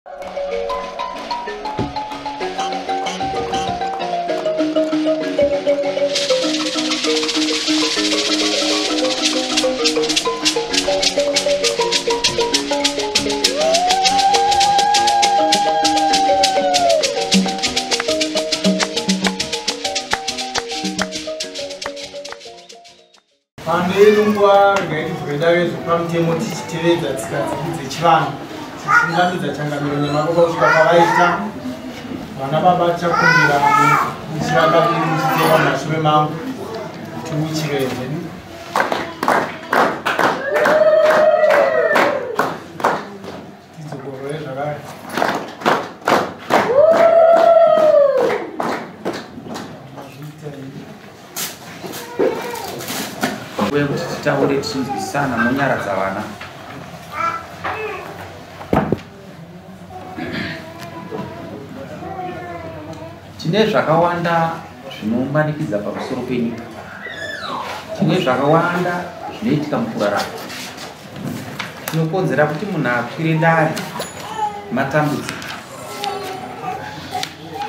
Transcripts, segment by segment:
Pano nguva regai tibve dave zvepamutemo tichitevedza tsika dzedu dzechivanhu tichiunganidza changamiro nemababa kusvika pavaita vana baba tichakumbira muchivakaviri muchiteera mumashure mangu tiuchireze. Tidzokorore zvakare. Uye kuti titaure tichinzwisana monyaradza vana. Tine zvakawanda zvinomanikidza pamusoro penyika. Tine zvakawanda zvinoitika mukurarama. Chinokonzera kuti munhu akwire dare matambudziko.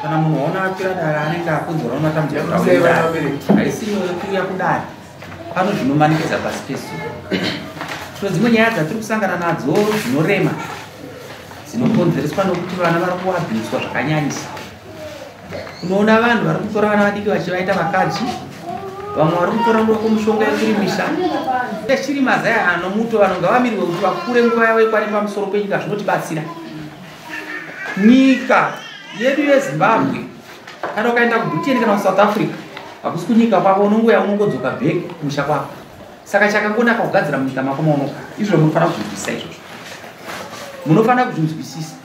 Kana munhu waona akwira dare anenge akonzerwa nematambudziko kuti auye dare. Haisi nyore kuuya kudare. Pano zvinomanikidza pasi pezuva. Tino dzimwe nyaya dzatiri kusangana nadzo dzinorema dzinokonzereswa nokuti vana vari kuabhuswa zvakanyanyisa. Unoona vanhu vari kutora vana vadiki vachivaita vakadzi, vamwe vari kutora ngoko mishonga yekurimisa. Chiri mazai anomuto vanhu ngavamirwe kuti vakure nguva yavo ikwane pamusoro penyika zvinotibatsira. Nyika yedu yeZimbabwe kana ukaenda kuBritain kana kuSouth Africa hakusi kunyika kwako, unongouya unongodzoka back kumusha kwako. Saka chakangonaka kugadzira munyika mako maunogara. Izvo munofanira kuzvinzwisisa izvozvo. Munofanira kuzvinzwisisa.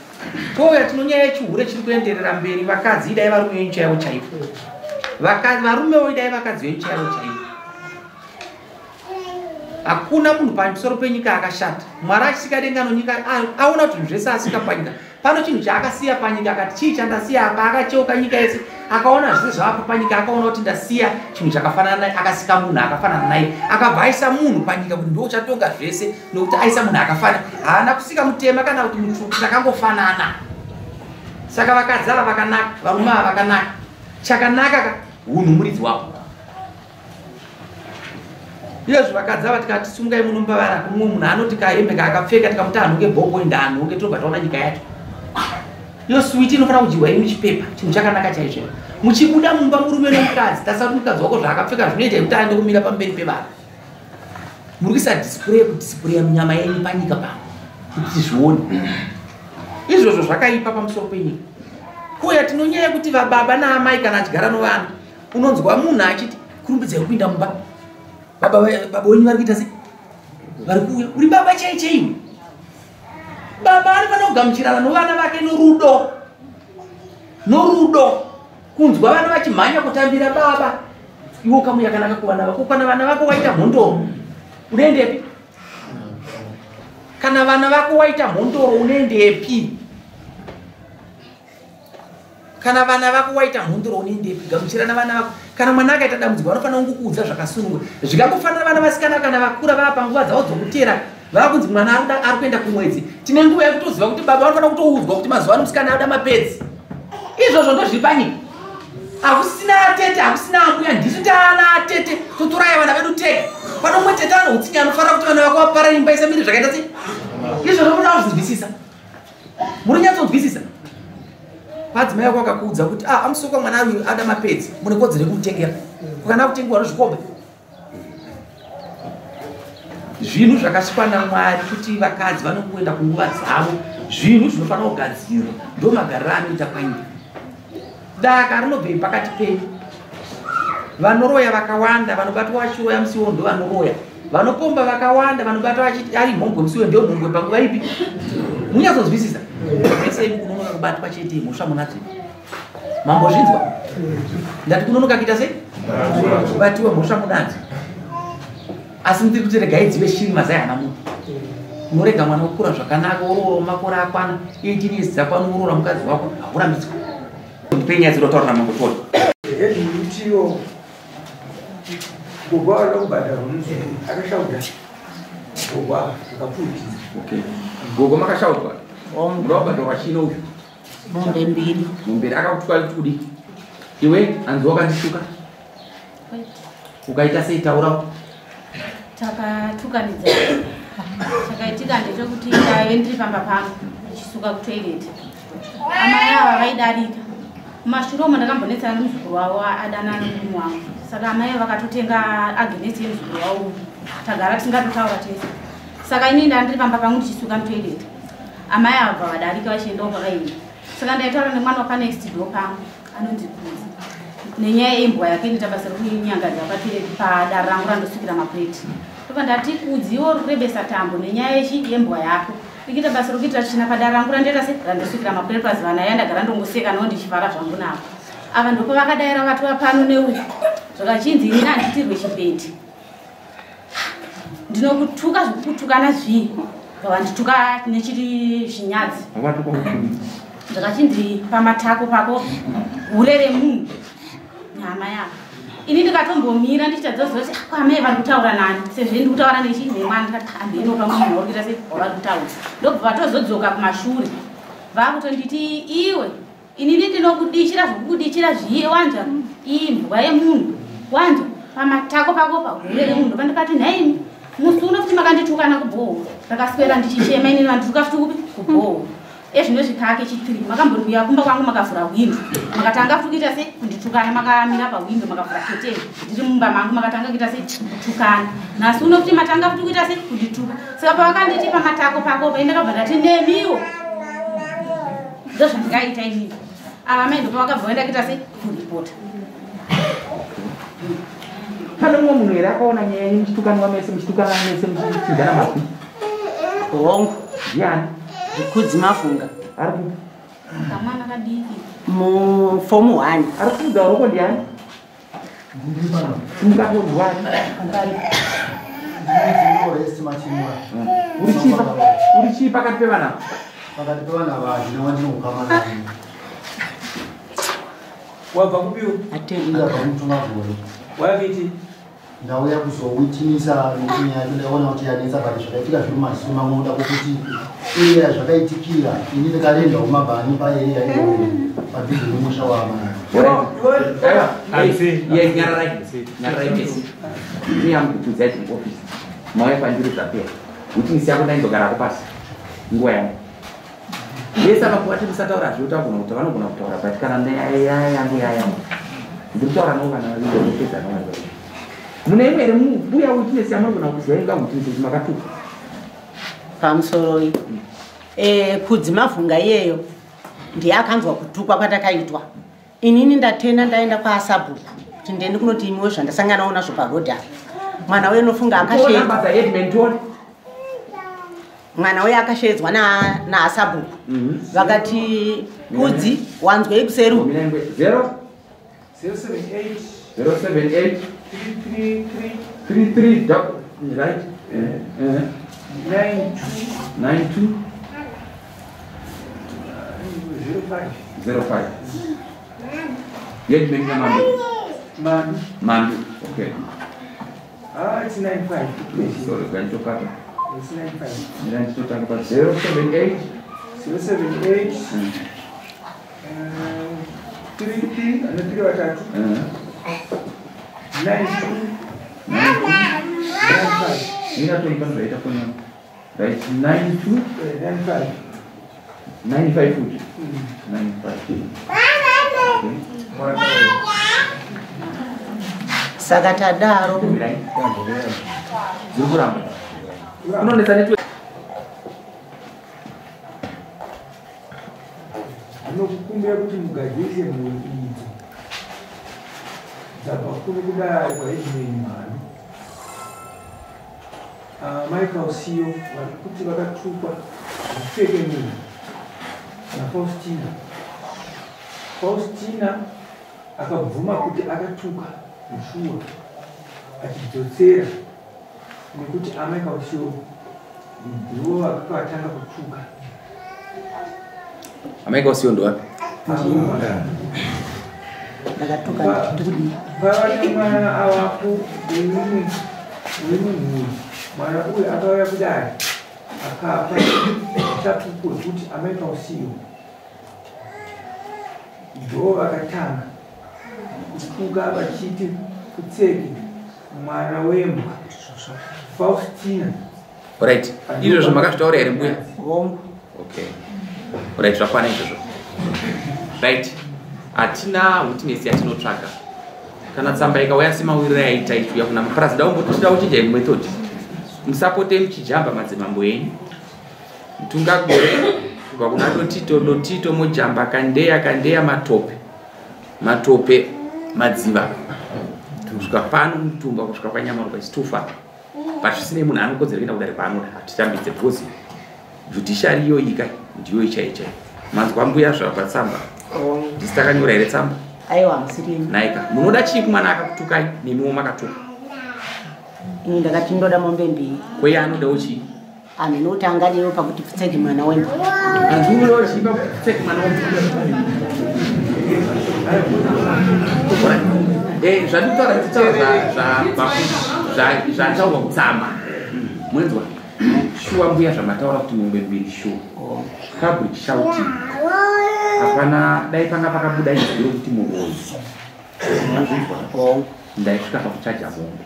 Touya tino nyaya yechihure chiri kuenderera mberi. Vakadzi idai varume venyu chaivo chaivo. Varumewo idai vakadzi venyu chaivo chaivo. Hakuna munhu pamusoro penyika akashata. Mwari achisika denga nonyika aona kuti zvinhu zvese asika panyika. Pano chinhu chaakasiya panyika akati chii chandasiya apa, akacheuka nyika yese akaona zvese zvavapo panyika, akaona kuti ndasiya chinhu chakafanana naye, akasika munhu akafanana naye, akabva aisa munhu panyika kuti ndiwo uchatonga zvese, nokuti aisa munhu akafanana. Haana kusika mutema kana kuti mutsvuku, takangofanana. Saka vakadzi ava vakanaka, varume ava vakanaka. Chakanaka ka hunhu muridzi wako. Iyezvo vakadzi ava tikati sungai munomba vana kumwe munhu anoti kahembe kaakapfeka tikamuti anhonge bhongo enda anhonge tobva taona nyika yacho. Iyo switi inofanira kudyiwa iri muchipepa, chinhu chakanaka chaizvo. Muchibuda mumba murume nomukadzi, tarisa kuti mukadzi wako zvaakapfeka zvinoita kuti aende kumira pamberi pevanhu. Muri kuisa display kudisplaya munyama yenyu panyika pano kuti tizvione. Izvozvo zvakaipa pamusoro penyika. Kuuya tinonyaya kuti vababa naamai kana achigara novana unonzwa munhu achiti kurumbidzai kupinda mumba, baba wenyu vari kuita sei, vari kuuya. Uri baba chai chaiwe. Baba anofanira kugamuchirana novana vake norudo, norudo. Kunzwa vana vachimhanya kutambira baba, iwe ukamuya yakanaka kuvana vako. Kana vana vako waita mhondoro unoendepi? Kana vana vako waita mhondoro unoendepi? Kana vana vako waita mhondoro unoendepi? Gamuchirana vana vako. Kana mwana akaita dambudziko vanofanira kungokuudza zvakasununguka. Zvikangofanira vana vasikana kana vakura vava panguva dzavo dzokutera, vava kunzi mwana ari kuenda kumwedzi, tine nguva yekutoziva kuti baba vanofanira kutoudzwa kuti mazuva ano musikana anoda mapedzi. Izvozvo ndozviri panyika. Hakusina atete, hakusina ambuya, ndisu taana atete, totoraya vana vedu tega. Pano mumwe tete ano utsinye anofanira kuti vana vako vapara imba isamire zvakaita sei? Izvozvo munoda kuzvinzwisisa. Muri kunyatsonzwisisa? Madzimai ako akakuudza kuti amusoka mwana uyu ada mapedzi, mune kodzero yekumutengera. Kana kutengerwa nozvikomba. Zvinhu zvakasikwa naMwari kuti vakadzi vanongoenda kunguva dzavo, zvinhu zvinofanira kugadzirwa, ndo magariro anoita panyika. Daka rinobvei pakati penyu. Vanoroya vakawanda, vanobatwa vachiroya musi iwowo ndo vanoroya. Vanopomba vakawanda, vanobatwa vachiti ari mhombwe musi iwowo ndio mhombwe panguva ipi? Munyatsonzwisisa? Vese imi kunonoka kubatwa chete mhosva munadzo. Mambozvinzwa? Ndati kunonoka kuita sei? Kubatiwa mhosva munadzo. Asi ndiri kuti regai dzive shiri mazai hana munhu. Unorega mwana wokura zvakanaka, woroora makore akwana 18 years dzakwana, woroora mukadzi wako, haurambidzwi. Ndipe nyaya dzinotaura namambo Tony. Nditiwo gogo anoda kubhadharwa muzukuru akashauda gogo akapfurikidza. Okay. Gogo makashaudwa? Muda kubhadharwa chino uyu? Mombe mbiri. Mombe akakutuka kuti kudii? Iwe hanzi wakandituka. Ukaita sei taura? Takatukanidza. Chakaitika ndechekuti ndaive ndiri pamba pangu ndichisuka kutoilet. Amai ava vaidarika. Mumashure umo ndakambonetsana nemuzukuru wavo adanana nemurume wangu. Saka amai vakatotenga agenesi yemuzukuru wavo. Tagara tisingatotaura tese. Saka inini ndandiri pamba pangu ndichisuka mutoilet. Amai ava vadarika vachiendawo kwavaenda. Saka ndaitaura nemwana wapa next door pangu anonzi Kudzi. Nenyaya yembwa yake inoita basa rekunyangadza padare rangu randosukira mapureti. Ndobva ndati Kudzi iwe uri kurebesa tambo nenyaya yembwa yako. Ikuita basa rekuitira tsvina padare rangu randoita se randosukira mapureti pazuva naye ndagara ndongoseka nawo ndichivhara zvangu navo. Ava ndipo vakadaira vatova pano neuku. Zvakachinzi ini handiitirwe chibhendi. Ndinokutuka zvekukutukana zvii. Vandituka nechiri zvinyadzi. Zvakachinzi pamatako pako hure remunhu nyama yako. Ini ndikatombomira ndichitadza kuziva kuti kwa amai vari kutaura nani sezvo ndiri kutaura nemwana ndikati hambeno pamwe munhu uri kuita sei wavari kutaura. Ndobva vatozodzoka kumashure vakutonditi iwe inini ndinokudichira zvekukudichira zviye wanzwa imbwa yemunhu wanzwa pamatako pako pahure remunhu. Ndobva ndikati nhaimi musi uno futi makanditukana kubhoho ndakaswera ndichichema inini vandituka futi kupi kubhoho. Ezvino zvikake chitiri makambouya kumba kwangu makavhura hwindo makatanga futi kuita sei kunditukana makamira pahwindo makavhura keteni ndiri mumba mangu makatanga kuita sei kutukana. Nhasi uno futi matanga futi kuita sei kundituka. Saka pavakanditi pamatako pako pa ndakabva ndati nemiwo ndozvandikaita inini. Ava mai ndipo vakabva vaenda kuita sei kuripota. Pane mumwe munhu here akaona nyaya yenyu muchitukanwa mese muchitukana mese muchichinjana mazwi? Hongu. Ndiani? Kudzi Mafunga. Ari kupi? Kamwana kadiki. Mufomu 1. Ari kuudza roko ndiani? Simukatorwani. Uri chii pakati pevana? Pakati pevana vazvina wandinoukama naye. Wabva kupiwo? Ndabva kuMutungagoyo. Waviti? Ndauya kuzowitinisa nekuti nyaya yacho ndaiona kuti yanetsa but zvakaitika zviri mumasure mangu kuti area zvakaitikira ini ndikarendawo mabhani paarea iyoyo padhuze nemusha waamai. Nyararai. Nyararai mese. Ini am presiding office. Mauya pandiri zvapera. Witness yako ndaindogarako pasi. Nguva yangu. Vese avapo vati musataura zvekutaura kuti vanogona kutaura but kana yangu yayangu. Ndiri kutaura navo vana vaviri ndopedza navo vanhu vaviri. Mune imwe here mbuya witness yamunogona kuziva inga witness makatuka? Pamusoroi. Kudzi Mavhunga iyeyo ndiye akanzwa kutukwa kwatakaitwa. Inini ndatenda ndaenda kwaasabhuku kuti ndiende kunoti imiwe zvandasanganawo nazvo parodhi apa. Mwana uyo unofunga akashedzwa. Mwana uyo akashedzwa naasabhuku. Vakati Kudzi wanzwei kuseru? 0 078 078 333 33 right 92 92 05 05. Yet many Mandu. Mandu. Mandu. Okay. It's 95. Sorry, going to cut. It's 95. 078 078 33 and 3 vatatu 92 95. Ndinatoipa foni yangu. Right, 92 95 95 futi. 95. Saka tadaro. Dziri kuramba. Unonetsa network. Ndinokukumbira kuti mugadzirise mhuri idzi dzabva kuno kudare kwaEdmund Mhanu. Michael Siyo vari kuti vakatukwa zvipfekenuro naFaustina. Faustina akabvuma kuti akatuka mushuwa achidzosera nekuti aMichael Siyo ndivo vakatanga kutuka. Michael Siyo ndowapi? Ndakatuka ndikudii? Pava nemwana avapo wemumwe mhuri. Mwana uyu akauya kudare Akapa chapupu hwekuti amai Faustino ndo vakatanga kutuka vachiti kutseki mwana wembwa Faustina. Right, izvozvo makazvitaura here mbuya? Okay, right, zvakwana izvozvo. Right, hatina witness yatinotsvaga. Kana tsamba ikauya semawiriro yaita ichiuya kuna mapurazi, daumbotochida kuchinja imwe method. Musapote muchijamba madzimambo enyu. Mutungagore kubva kuna Dotito, Dotito mojamba Kandeya, Kandeya Matope, Matope Madziva, kusvika pano Mutumba, kusvika kwaNyamaropa. It's too far. But zvisinei, munhu anokodzera kuenda kudare kwaanoda, hatitambidze because judiciary iyoyi ka ndiyo ichai chai. Manzwa mbuya zvabva tsamba? Ndisi takanyora here tsamba? Aiwa, musirini. Naika, munoda chii kumwana akakutukai nemiwo makatuka? Ini ndakati ndoda mombe mbiri. Kweye anodawo chii? Amene kuti angadiwo pakuti pfutseki mwana wembwa. Handiunodawo chii pakutseki mwana wembwa? Zvandikutaura, ndikutaura zvataurwa kutsamba. Mwenzwa shuwa mbuya zvamataura kuti mombe mbiri, shuwa public shouting hapana. Dai panga pakabuda izwi rokuti muroyi, mazvinzwa, ndaisvika pakuchaja mombe.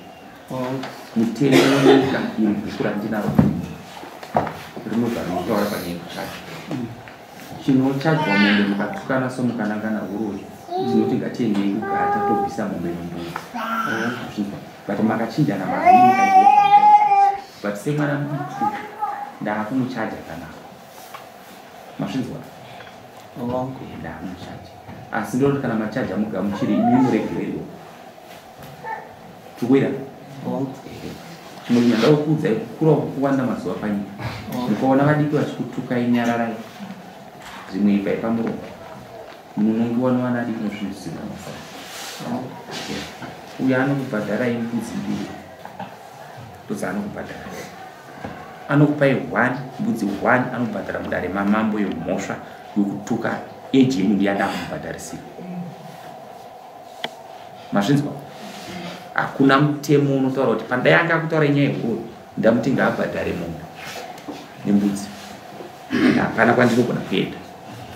Mutemo wenyika, iri bhuku randinaro rinobva rinotaura panyaya yekuchaja. Chinochajwa mombe mukatukana somukanangana uroyi, tinoti ngatiendei kugata tobvisa mombe nembuzi. Zvinzwa, but makachinjana mazwi mukaita, but semwana mudiki ndaakumuchaja kanako. Mazvinzwa, ndaakumuchaja, asi ndinoti kana machaja mugamuchire imi muregererwa. Tikuwira chimwe chinhu ndada kukuudzai, kukura kuwanda mazuva panyika. Mukaona vadiki vachikutukai, nyararai, zvimwe ibvai pamuromo. Munongiwa nevana adiki nezvinhu zvisina basa. Uyo anokubhadharai mbudzi mbiri, ndodzaanokubhadharai. Anokupai one mbudzi one, anobhadhara mudare mamambo yemhosva yokutuka eji yemunhu yada kumubhadharisira. Mazvinzwa? Hakuna mutemo unotaura kuti pandayanga kutaura inyaya yehuroi ndamuti ngaabhadhare mombe nembudzi. Hapana kwandinogona kuenda.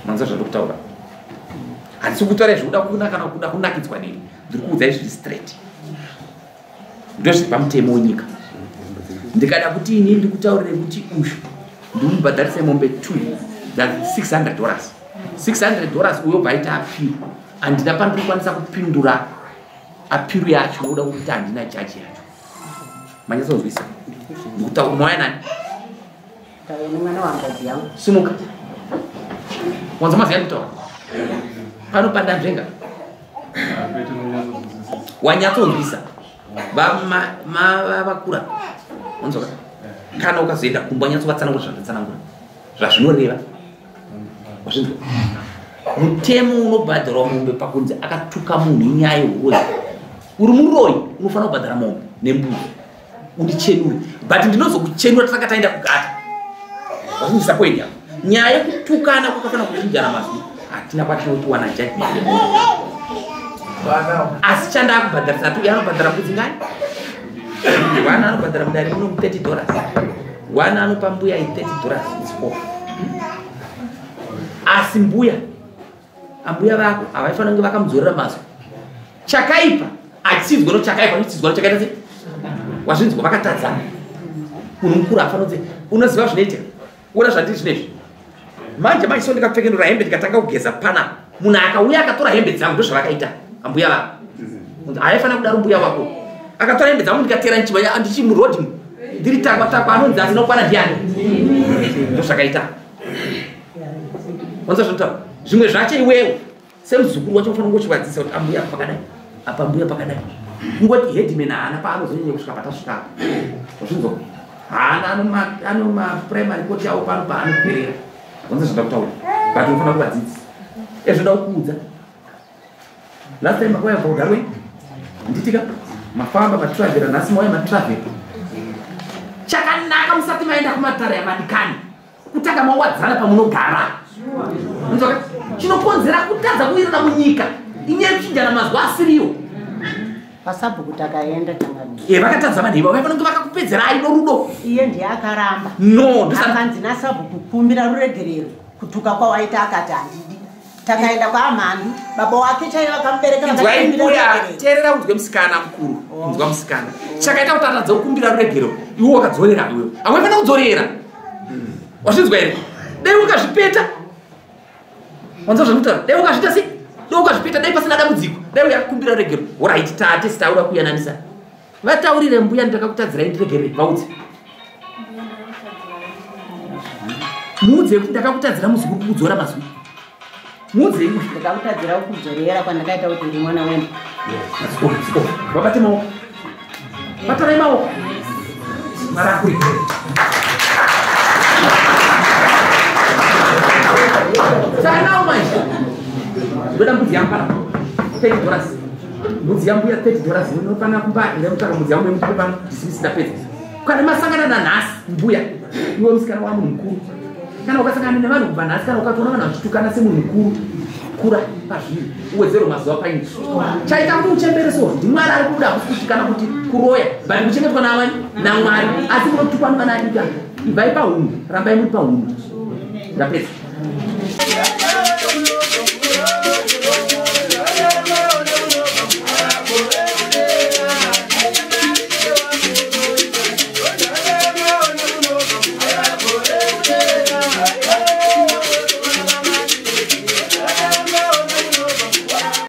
Manzwa zvandiri kutaura? Handisi kutaura izvi kuda kuna kana kuda kunakidzwa neni. Ndiri kuudzai zviri straight, ndozviri pamutemo wenyika. Ndikada kuti ini ndikutaurire kuti uyu ndimubhadharise mombe 2, that's $600, $600. Uyo bva aita appeal, handina pandiri kukwanisa kupindura appeal yacho nokuda kwekuti handina jaji yacho. Manyatsonzwisa? Ndikutaura mauya nani? Ndauya nemwana wahanzvadzi yangu. Simuka. Wanza maziya kutaura pano pandanzvenga. Wanyatsonzwisa vakura, wanzwaka? Kana ukazoenda kumba, wanyatsovatsanangura zvandatsanangura zvazvinoreva. Wazvinzwa? Mutemo unobhadharwa mombe pakunzi akatuka munhu inyaya yeuroyi. Uri muroyi, unofanira kubhadhara mombe nembudzi undichenure, but ndinozokuchenura tisanga taenda kugata. Wazvinzwisa point yako? Nyaya yekutukana kwakafanira kuchinjana mazwi, hatina kwatinotiwana judgment yemunhu. Asi chandakubhadharisa tu, anobhadhara mbudzi ngani? One anobhadhara mudare muno $30, one anopa mbuya i$30, it's off. Asi mbuya, ambuya vako havaifanira kunge vakamudzorera mazwi. Chakaipa hachitsidzwa nochakaipa, nochitsidzwa nochakaita sei. Wazvinzwa? Vakatadzana. Munhu mukuru hafanira kuti unoziva zvinoitika. Ona zvandiri zvinezvi manje manje, so ndikapfekenura hembe ndikatanga kugeza panapa, munhu akauya akatora hembe dzangu, ndozvavakaita ambuya vako. Haifanira kudaro. Mbuya wako akatora hembe dzangu, ndikatera ndichimanya ndichimurodhi ndiri takwa takwa, anonzi asina kukwana ndiani? Ndozvakaita. Wanza zvinotaura zvimwe zvacho, iwewe semuzukuru wacho unofanira kungochivadzisa kuti ambuya pakadai apa, mbuya pakadai. Kungoti headman haana paanozonyanya kusvika patasvika apa. Wazvinzwa? Haana, ano maprimary court avo pano paanoperera. Wanza zvanda kutaura? But unofanira kuvadzidzisa ezvoda kukuudza. Last time makauya paudarwe, nditika mafamba matravhera, nhasi mauya matravhera. Chakanaka, musati maenda kumatare yamadikani, kutanga mawadzana pamunogara. Unzwaka? Chinokonzera kutadza kuwirirana munyika inyaya yekuchinjana mazwi asiriwo. Pasabhuku takaenda changamire. Vakatadza vanhu ivavo, vaifanira kunge vakakupedzerai norudo. Iye ndiye akaramba. No, akanzi nasabhuku kumbira ruregerero kutuka kwawaita, akati handidi. Takaenda kwaMhandu, baba wake chaiye vakamubereka. Inzwai mbuya, teerera unzwe musikana mukuru. Inzwa musikana, chakaita kuti atadze kukumbira ruregero, iwe wakadzorera, iwewe hawaifanira kudzorera. Wazvinzwa here? Dai ukazvipeta, wanzwa zvandikutaura? Dai ukazviita sei? Dai ukazvipeta, dai pasina dambudziko, dai uyakumbira ruregero. Alright, tate sitauda kuyananisa, vataurire mbuya, ndakakutadzirai, ndiregerere. Vaudze, muudze kuti ndakakutadzira muzukuru kukudzora mazwi. Muudze imwe. Ndakakutadzira kukudzorera kwandakaita kuti ndi mwana wenu. Vabate maoko, batarai maoko. Mwari akuregerere. Saka nawo manje ndoda mbudzi yangu pana $30, mbudzi yambuya $30. Unofana kumba ndamutsvaka mbudzi yangu nemutupe pano. Dismiss, ndapedza. Kana masangana nanhasi mbuya, iwe musikana wa munhu mukuru, kana ukasangana nevanhu kubva nhasi, kana ukatoona vanhu vachitukana semunhu mukuru, kura pazviri, uwedzerwe mazuva paini. Chaita kuti uchembere so ndimwari ari kuda, hakusi kuti kana kuti kuroya, but kuchengetwa navani namwari. Asi munotukwa nevana adiki, ibvai pahunhu, rambai muri pahunhu. Ndapedza.